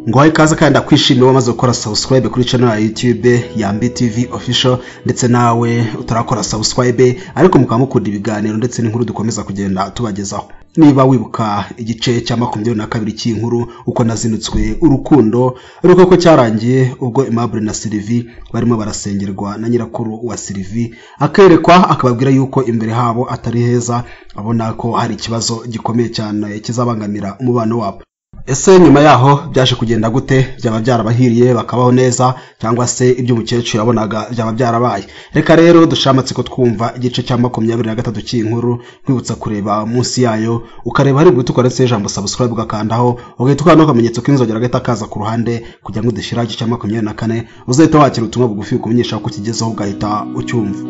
Nguhaye ikaze kandi ndakwishimiye wamaze gukora subscribe kuri channel ya YouTube ya Yambi TV Official, ndetse nawe utarakora subscribe ariko mukaba mukunda ibiganiro ndetse n'inkuru dukomeza kugenda tubagezaho. Niba wibuka igice cya 22 cy'inkuru uko nazinutswe urukundo ariko ko cyarangiye ubwo Aimable na Sylvie barimo barasengerwa na nyirakuru wa Sylvie, akerekwa akababwira yuko imbere habo atari heza, abona ko hari ikibazo gikomeye cyane kizabangamira umubano wabo. Ese nyuma yaho byaje kugenda gute? Byaba byarabahiriye bakabaho neza, cyangwa se ibyo umukecuru yabonaga byaba byarabaye? Reka rero dushamatsiko twumva igice cya 23 cy'inkuru, nkwibutsa kureba munsi yayo ukareba hari guhita ukora ijambo subscribe ugakandaho, ugahita ukanda akamenyetso k'inzogera gahita kaza ku ruhande kugira ngo udushyira igice cya 24 uzahita wakira ubutumwa bugufi bukumenyesha ko kigezeho ugahita ucyumva.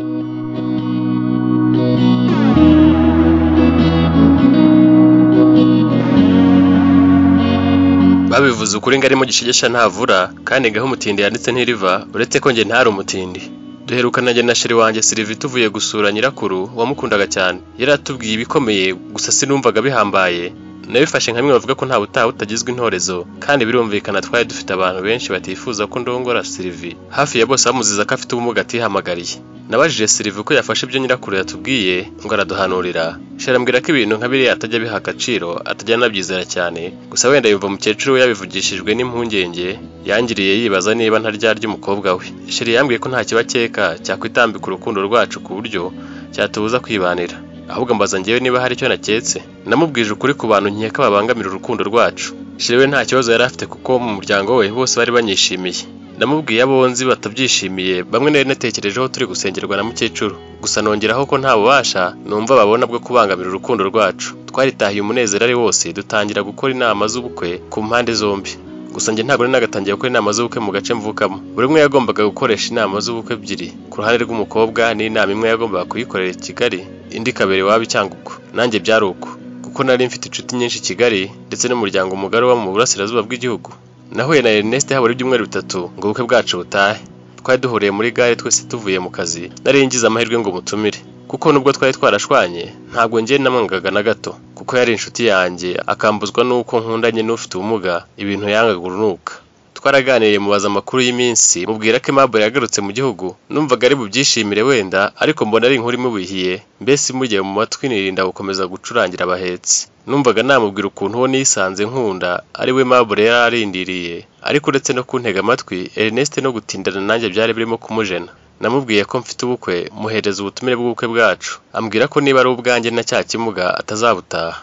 Babivuze ukuri ngo arimo gishegesha ntavura, kandi ngaho umutindi yanditse ntiriva, uretse ko njye ntari umutindi. Duherukana njye na sheri wanjye Sylvie tuvuye gusura nyirakuru wamukundaga cyane. Yaratubwiye ibikomeye gusa sinumvaga bihambaye. Nabifashe nka bimwe bavuga ko nta butaha butagizwe intorezo, kandi birumvikana twari dufite abantu benshi batifuza ko ndongora Sylvie. Hafi ya bose bamuziza ko afite ubumuga atihamagariye. Nabajije Sylvie ko yafashe ibyo nyirakuru yatubwiye ngo araduhanurira. Sheri ambwira ko ibintu nka biriya atajya abiha agaciro, atajya anabyizera cyane, gusa wenda yumva umukecuru we yabivugishijwe n'impungenge yangiriye yibaza niba ntaryarya umukobwa we. Sheri yambwiye ko nta kibakeka cyakwitambika urukundo rwacu ku buryo cyatubuza kwibanira. Ahubwo mbaza njyewe niba hari icyo naketse. Namubwije ukuri ku bantu nkeka babangamira urukundo rwacu. Sheri we nta kibazo yari afite kuko mu muryango we bose bari banyishimiye. Namubwiye abo nzi batabyishimiye, bamwe nari natekerejeho turi gusengerwa na mukecuru. Gusa nongeraho ko nta bubasha numva babona bwo kubangamira urukundo rwacu. Twaritahiye umunezero ari wose, dutangira gukora inama z'ubukwe ku mpande zombi. Gusa njye ntabwo nari nagatangiye gukora inama z'ubukwe mu gace mvukamo. Buri umwe yagombaga gukoresha inama z'ubukwe ebyiri, ku ruhande rw'umukobwa n'inama imwe yagombaga kuyikorera i Kigali, indi ikabera iwabo i Cyangugu. Nanjye byari uko, kuko nari mfite inshuti nyinshi i Kigali ndetse n'umuryango mugari uba mu burasirazuba bw'igihugu. Nahuye na Ernest habura ibyumweru 3 ngo ubukwe bwacu butahe. Twari duhuriye muri gare twese tuvuye mu kazi, nari ngize amahirwe ngo mutumire. Kuko nubwo twari twarashwanye, ntabwo njye namwangaga na gato, kuko yari inshuti yanjye, akambuzwa nuko nkundanye n'ufite ubumuga, ibintu yangaga urunuka. Twaraganiriye mubaza amakuru y'iminsi, mubwira ko Aimable yagarutse mu gihugu, numvaga ari bubyishimire wenda, ariko mbona ari inkuru imubihiye, mbese imugiye mu matwi nirinda gukomeza gucurangira abahetsi. Numvaga namubwira ukuntu uwo nisanze nkunda ari we Aimable yari arindiriye, ariko uretse no kuntega amatwi, Ernest no gutindana nanjye byari birimo kumujena. Namubwiye ko mfite ubukwe, muhereza ubutumire bw'ubukwe bwacu, ambwira ko niba ari ubwanjye na cya kimuga atazabutaha.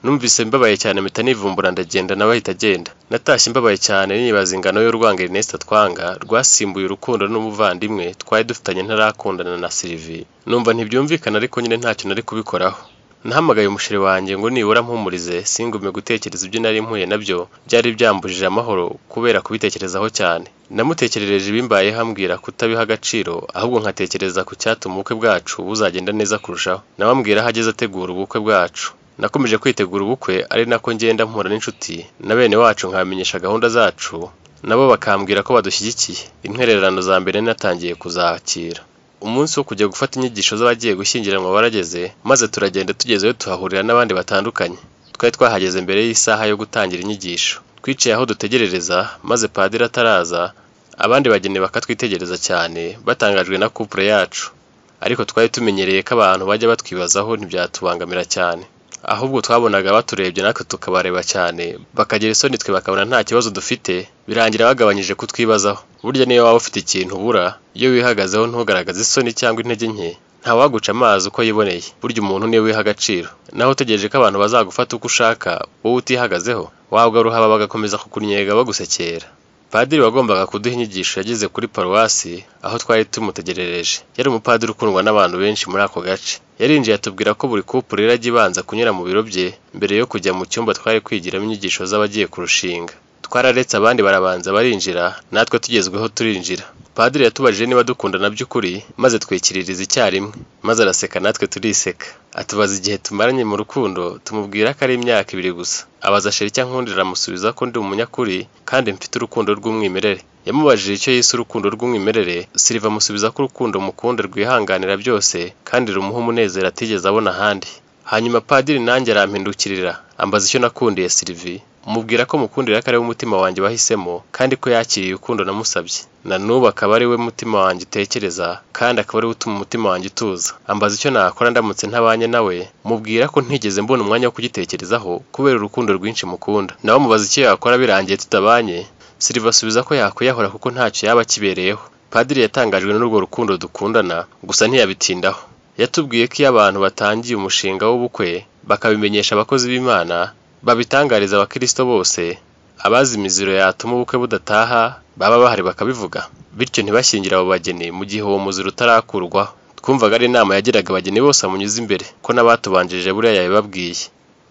Numvise mbabaye cyane mpita nivumbura ndagenda nawe ahita agenda. Natashye mbabaye cyane nibaza ingano y'urwango Ernest atwanga rwasimbuye urukundo n'umuvandimwe twari dufitanye ntarakundana na Sylvie. Numva ntibyumvikana ariko nyine ntacyo nari kubikoraho. Nahamagaye umusheri wanjye ngo nibura mpumurize singume gutekereza ibyo nari mpuye nabyo byari byambujije amahoro kubera kubitekerezaho cyane. Namutekerereje ibimbayeho ambwira kutabiha agaciro, ahubwo nkatekereza ku cyatuma ubukwe bwacu buzagenda neza kurushaho. Nawe ambwira aho ageze ategura ubukwe bwacu. Nakomeje kwitegura ubukwe ari nako ngenda mpura n'inshuti na bene wacu nkabamenyesha gahunda zacu, nabo bakambwira ko badushyigikiye. Intwererano za mbere natangiye kuzakira. Umunsi wo kujya gufata inyigisho z'abagiye gushyingiranwa warageze, maze turagenda tugezeyo tuhahurira n'abandi batandukanye. Twari twahageze mbere y'isaha yo gutangira inyigisho. Twicaye aho dutegerereza, maze padiri ataraza, abandi bageni bakatwitegereza cyane, batangajwe na couple yacu. Ariko twari tumenyereye ko abantu bajya batwibazaho ntibyatubangamira cyane. Ahubwo twabonaga baturebye natwe tukabareba cyane, bakagira isoni twe bakabona nta kibazo dufite, birangira bagabanyije kutwibazaho. Burya niyo waba ufite ikintu ubura, iyo wihagazeho ntugaragaze isoni cyangwa intege nke, ntawaguca amazi uko yiboneye. Burya umuntu niwe wiha agaciro. Naho utegereje ko abantu bazagufata uko ushaka, wowe utihagazeho, wabwa ruhaba bagakomeza kukunyega bagusekera. Padiri wagombaga kuduha inyigisho yageze kuri paruwasi aho twari tumutegerereje. Yari umupadiri ukundwa n'abantu benshi muri ako gace. Yarinjiye atubwira ko buri couple irajya ibanza kunyura mu biro bye mbere yo kujya mu cyumba twari kwigiramo inyigisho z'abagiye kurushinga. Twararetse abandi barabanza barinjira, natwe tugezweho turinjira. Padiri yatubajije niba dukundana by'ukuri, maze twikiririza icyarimwe, maze araseka natwe turiseka. Atubaza igihe tumaranye mu rukundo, tumubwira ko ari imyaka 2 gusa. Abaza Sheri icyo ankundira, aramusubiza ko ndi umunyakuri kandi mfite urukundo rw'umwimerere. Yamubajije icyo yise urukundo rw'umwimerere, Sylvie amusubiza ko urukundo mukunda rwihanganira byose kandi rumuha umunezero atigeze abona ahandi. Hanyuma padiri nanjye arampindukirira ambaza icyo nakundiye Sylvie, mubwira ko mukundira ko ari we umutima wanjye wahisemo kandi ko yakiriye urukundo namusabye. Na n'ubu akaba ari we mutima wanjye utekereza kandi akaba ari we utuma umutima wanjye utuza. Ambaza icyo nakora ndamutse ntabanye nawe, mubwira ko ntigeze mbona umwanya wo kugitekerezaho kubera urukundo rwinshi mukunda. Nawe amubaza icyo yakora birangiye tutabanye, Sylvie asubiza ko yakwiyahura kuko ntacyo yaba akibereyeho. Padiri yatangajwe n'urwo rukundo dukundana, gusa ntiyabitindaho. Yatubwiye ko iyo abantu batangiye umushinga w'ubukwe bakabimenyesha abakozi b'Imana, babitangariza abakristo bose, abazi imiziro yatuma ubukwe budataha baba bahari bakabivuga, bityo ntibashyingire abo bageni mu gihe uwo muziro utarakurwaho. Twumvaga ari inama yagiraga abageni bose bamunyuze imbere, ko n'abatubanjirije buriya yabibabwiye.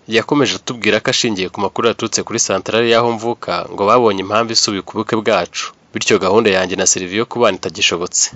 Yakomeje atubwira ko ashingiye ku makuru yaturutse kuri santarari y'aho mvuka ngo babonye impamvu isubika ubukwe bwacu, bityo gahunda yanjye na Sylvie yo kubana itagishobotse.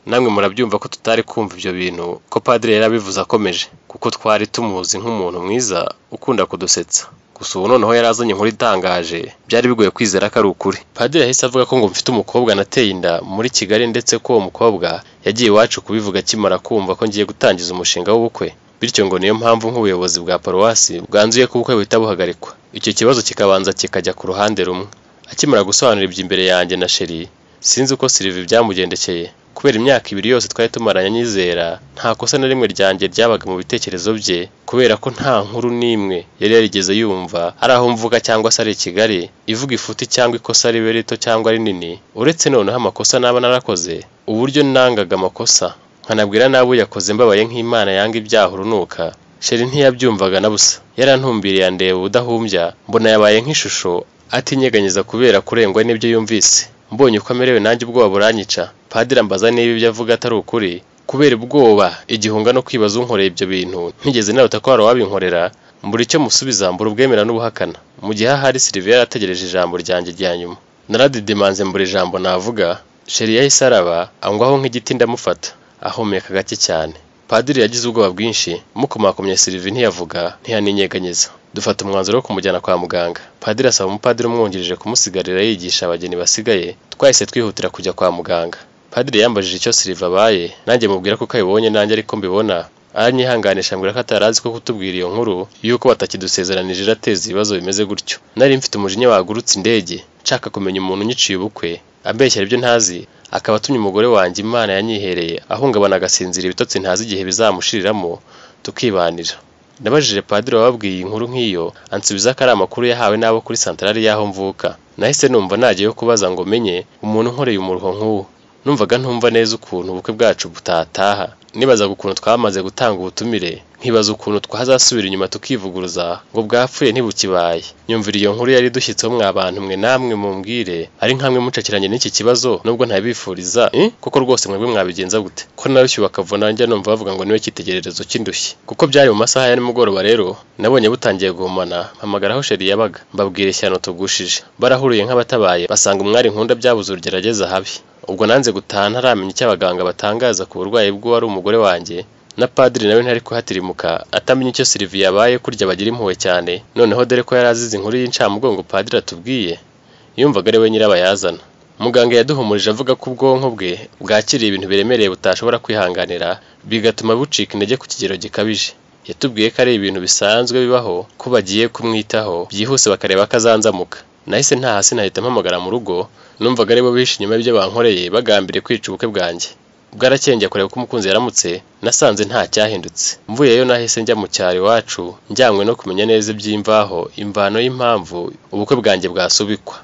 Namwe murabyumva ko tutari kumva ibyo bintu ko padiri yari abivuze akomeje, kuko twari tumuzi nk'umuntu mwiza ukunda kudusetsa. Gusa ubu noneho yari azanye inkuru itangaje, byari bigoye kwizera ko ari ukuri. Padiri yahise avuga ko ngo mfite umukobwa nateye inda muri Kigali, ndetse ko uwo mukobwa yagiye iwacu kubivuga akimara kumva ko ngiye gutangiza umushinga w'ubukwe. Bityo ngo niyo mpamvu nk'ubuyobozi bwa paruwasi bwanzuye ko ubukwe buhita buhagarikwa, icyo kibazo kikabanza kikajya ku ruhande rumwe. Akimara gusobanura ibyo imbere yanjye na Sheri, sinzi uko Sylvie byamugendekeye. Kubera imyaka ibiri yose twari tumaranye anyizera, nta kosa na rimwe ryanjye ryabaga mu bitekerezo bye, kubera ko nta nkuru n'imwe yari yarigeze yumva, ari aho mvuga cyangwa se ari i Kigali, ivuga ifuti cyangwa ikosa ribe rito cyangwa rinini, uretse noneho amakosa naba narakoze, uburyo nangaga amakosa, nkanabwira n'abo yakoze mbabaye nk'Imana yanga ibyaha urunuka. Sheri ntiyabyumvaga na busa, yarantumbiriye andeba ubudahumbya, mbona yabaye nk'ishusho atinyeganyeza kubera kurengwa n'ibyo yumvise. Mbonye uko amerewe nanjye ubwoba buranyica. Padiri ambaza niba ibyo avuga atari ukuri, kubera ubwoba, igihunga no kwibaza unkoreye ibyo bintu, ntigeze narota ko hari uwabinkorera, mbura icyo musubiza, mbura ubwemera n'ubuhakana. Mu gihe ahari Sylvie yari ategereje ijambo ryanjye rya nyuma. Naradidimanze mbura ijambo navuga, Sheri yahise araba, angwaho nk'igiti ndamufata, ahumeka gake cyane. Padiri yagize ubwoba bwinshi, mukomakomye Sylvie ntiyavuga, ntiyaninyeganyeza. Dufata umwanzuro wo kumujyana kwa muganga. Padiri asaba umupadiri umwungirije kumusigarira yigisha abageni basigaye, twahise twihutira kujya kwa muganga. Padiri yambajije icyo Sylvie abaye, nanjye mubwira ko abibonye nanjye ariko mbibona. Aranyihanganisha ambwira ko atari azi ko kutubwira iyo nkuru y'uko batakidusezeranije irateza ibibazo bimeze gutyo. Nari mfite umujinya wagurutse indege, nshaka kumenya umuntu unyiciye ubukwe, ambeshyera ibyo ntazi, akaba atumye umugore wanjye Imana yanyihereye ahungabana agasinzira ibitotsi ntazi igihe bizamushiriramo, tukibanira. Nabajije padiri wababwiye inkuru nk'iyo, ansubiza ko ari amakuru yahawe n'abo kuri santarari y'aho mvuka. Nahise numva nagiyeyo kubaza ngo menye umuntu unkoreye umuruho nk'uwo. Numvaga ntumva neza ukuntu ubukwe bwacu butataha. Nibazaga ukuntu twamaze gutanga ubutumire, nkibaza ukuntu twazasubira inyuma tukivuguruza ngo bwapfuye ntibukibaye. Nyumvira iyo nkuru yari idushyitseho mwa bantu mwe namwe mumbwire, ari nkamwe mucakiranye n'iki kibazo nubwo ntabifuriza, kuko rwose mwebwe mwabigenza gute? Ko narushye bakavuna njya numva bavuga ngo niwe cyitegererezo cy'indushyi. Kuko byari mu masaha ya nimugoroba rero, nabonye butangiye guhumana, mpamagara aho Sheri yabaga, mbabwira ishyano tugushije. Barahuriye nk'abatabaye, basanga umwari nkunda byabuze urugerageza habi. Ubwo nanze gutaha ntaramenya icyo abaganga batangaza ku burwayi bw'uwari umugore wanjye, na padiri nawe ntari kuhatirimuka atamenya icyo Sylvie yabaye, kurya bagira impuhwe cyane. Noneho dore ko yari azize inkuru y'incamugongo padiri atubwiye, yumvaga ari we nyirabayazana. Muganga yaduhumurije avuga ko ubwonko bwe bwakiriye ibintu biremereye butashobora kwihanganira, bigatuma bucika intege ku kigero gikabije. Yatubwiye ko ari ibintu bisanzwe bibaho, ko bagiye kumwitaho byihuse bakareba ko azanzamuka. Nahise ntaha sinahita mpamagara mu rugo, numvaga aribo bishe inyuma y'ibyo bankoreye bagambiriye kwica ubukwe bwanjye. Bwarakeye kureba ko umukunzi yaramutse, nasanze nta cyahindutse. Mvuyeyo nahise njya mu cyaro iwacu, njyanywe no kumenya neza iby'imvaho, imvano y'impamvu ubukwe bwanjye bwasubikwa.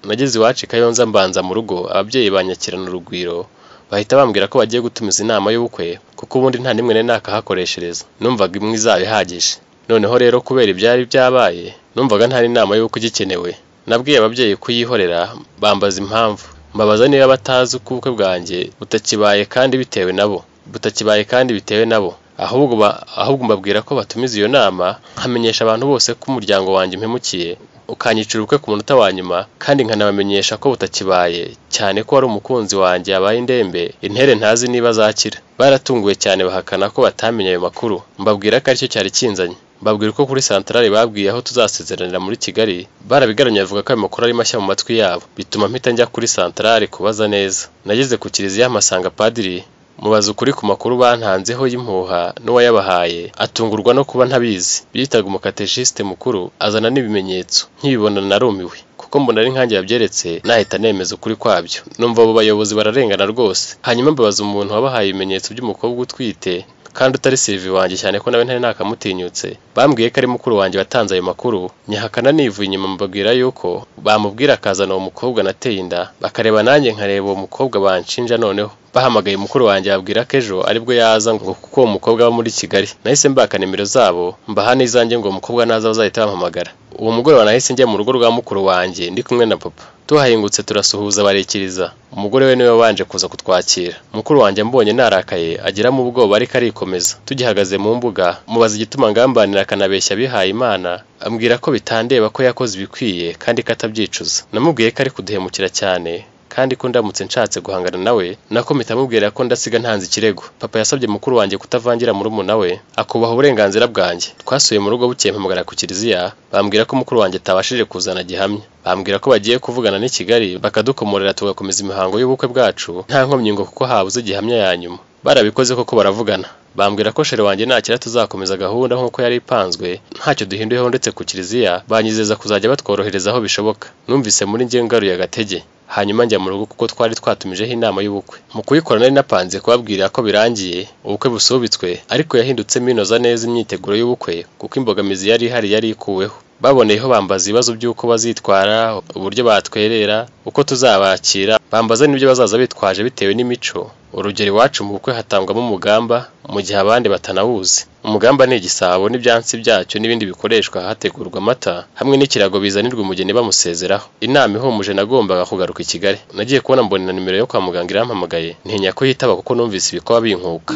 Nageze iwacu i Kayonza mbanza mu rugo, ababyeyi banyakirana urugwiro, bahita bambwira ko bagiye gutumiza inama y'ubukwe, kuko ubundi nta n'imwe nari nakahakoreshereza. Numvaga imwe izaba ihagije. Noneho rero kubera ibyari byabaye, numvaga nta n'inama y'ubukwe igikenewe. Nabwiye ababyeyi kuyihorera, bambaza impamvu. Mbabaza niba batazi uko ubukwe bwanjye butakibaye kandi bitewe nabo. Butakibaye kandi bitewe nabo. Ahubwo mbabwira ko batumiza iyo nama, nkamenyesha abantu bose ko umuryango wanjye umpemukiye, ukanyicira ubukwe ku munota wa nyuma, kandi nkanabamenyesha ko butakibaye, cyane ko wari umukunzi wanjye yabaye indembe, intere ntazi niba azakira. Baratunguwe cyane bahakana ko batamenye ayo makuru. Mbabwira ko aricyo cyari kinzanye. Mbabwira uko kuri santarari babwiye aho tuzasezeranira muri Kigali, barabigaranye bavuga ko ayo makuru ari mashya mu matwi yabo, bituma mpita njya kuri santarari kubaza neza. Nageze ku kiliziya mpasanga padiri, Mubaza ukuri ku makuru bantanzeho y'impuha n'uwayabahaye, atungurwa no kuba ntabizi. Bitaga umukateshiste mukuru, azana n'ibimenyetso. Nkibibona narumiwe, kuko mbona ari nkanjye yabyeretse, nahita nemeza ukuri kwabyo. Numva abo bayobozi bararengana rwose. Hanyuma mbabaza umuntu wabahaye ibimenyetso by'umukobwa utwite kandi utari Sylvie wanjye, cyane ko nawe ntari nakamutinyutse. Bambwiye ko ari mukuru wanjye watanze ayo makuru. Nyahakana nivuye inyuma, mbabwira yuko bamubwira akazana uwo mukobwa nateye inda, bakareba nanjye nkareba uwo mukobwa banshinja. Noneho bahamagaye mukuru wanjye, babwira ko ejo aribwo yaza, ngo kuko uwo mukobwa aba muri Kigali. Nahise mbaka nimero zabo, mbaha n'izanjye, ngo uwo mukobwa naza bazahita bampamagara. Uwo mugoroba nahise njya mu rugo rwa mukuru wanjye ndi kumwe na papa. Tuhahingutse turasuhuza, barekiriza. Umugore we niwe wabanje kuza kutwakira. Mukuru wanjye ambonye narakaye agiramo ubwoba, ariko arikomeza. Tugihagaze mu mbuga mubaza igituma ngambanira akanabeshya abihaye Imana, ambwira ko bitandeba, ko yakoze ibikwiye kandi ko atabyicuza. Namubwiye ko ari kuduhemukira cyane, kandi ko ndamutse nshatse guhangana nawe nako mpita mubwira ko ndasiga ntanze ikirego. Papa yasabye mukuru wanjye kutavangira murumuna we, akubaha uburenganzira bwanjye. Twasuye mu rugo bukeye, mpamagara ku kiliziya, bambwira ko mukuru wanjye atabashije kuzana gihamya. Bambwira ko bagiye kuvugana n'i Kigali bakadukomorera, tugakomeza imihango y'ubukwe bwacu nta nkomyi, ngo kuko habuze gihamya ya nyuma. Barabikoze koko, baravugana, bambwira ko chéri wanjye nakira tuzakomeza gahunda nk'uko yari ipanzwe, ntacyo duhinduyeho, ndetse ku kiliziya banyizeza kuzajya batworohereza aho bishoboka. Numvise muri njye ngaruye agatege. Hanyuma njya mu rugo kuko twari twatumijeho inama y'ubukwe. Mu kuyikora nari napanze kubabwira ko birangiye, ubukwe busubitswe, ariko yahindutsemo inoza neza imyiteguro y'ubukwe, kuko imbogamizi yari ihari yari ikuweho. Baboneyeho bambaza ibibazo by'uko bazitwara, uburyo batwerera, uko tuzabakira, bambaza n'ibyo bazaza bitwaje bitewe n'imico. Urugero, iwacu mu bukwe hatangwamo umugamba, mu gihe abandi batanawuzi. Umugamba ni igisabo n'ibyansi byacyo n'ibindi bikoreshwa hategurwa amata, hamwe n'ikirago bizanirwa umugeni bamusezeraho. Inama ihumuje nagombaga kugaruka i Kigali. Nagiye kubona mbona nimero yo kwa muganga irampamagaye, ntinya kuyitaba kuko numvise ibikoba binkuka.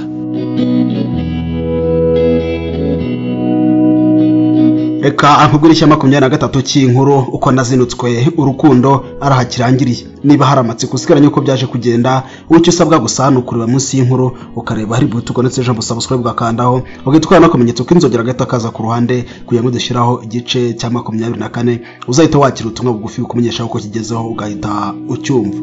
Reka ankubwire icya 23 cy'inkuru uko nazinutswe urukundo araha kirangiriye. Niba hari amatsiko usigaranye uko byaje kugenda, icyo usabwa gusa ni ukureba munsi y'inkuru, ukareba hari buto ndetse ijambo subscribe ugakandaho, ugitwara n'akamenyetso k'inzogera gahita kaza ku ruhande, kugira ngo dushyiraho igice cya 24 uzahita wakira ubutumwa bugufi bukumenyesha uko kigezeho, ugahita ucyumva.